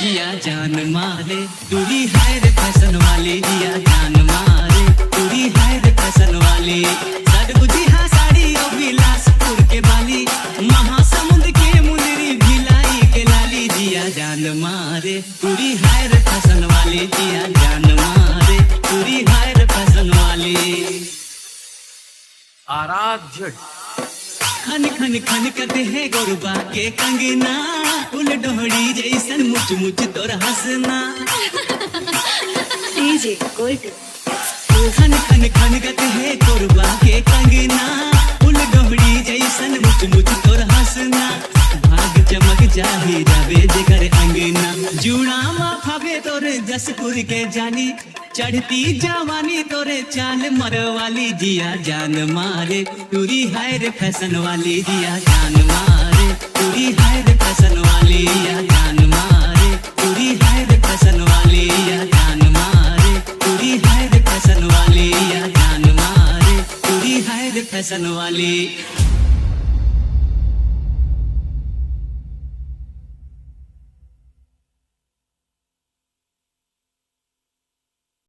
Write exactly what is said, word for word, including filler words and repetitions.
जिया जान मारे टूरी हाय रे फैशन वाली, जिया जान मारे टूरी हाय रे फैशन वाली। सडगुजी हा साड़ी और बिलासपुर के बाली, महासमुंद के मुंदरी, भिलाई के लाली, जिया जान मारे टूरी हाय रे फैशन वाली, जिया जान मारे टूरी हाय रे फैशन वाली। आराध्य। खन खन खन करते हैं गोरबा के कंगना, फूल डोहड़ी जैसन मुच मुच तोर हंसना। DJ Gold। खन खन खन करते हैं गोरबा के कंगना, फूल डोहड़ी जैसन मुच मुच तोर हंसना। भाग चमक जाही जाबे जेकर अंगना, जुड़ा मा फाबे तोर जसपुर के जाली, चढ़ती जवानी तोरे चाल मरवाली, जिया जान मारे टूरी हाय रे फैशन वाली, जिया जान मारे टूरी हाय रे फैशन वाली, जिया जान मारे टूरी हाय रे फैशन वाली, जिया जान मारे टूरी हाय रे फैशन वाली, जिया जान मारे टूरी हाय रे फैशन वाली।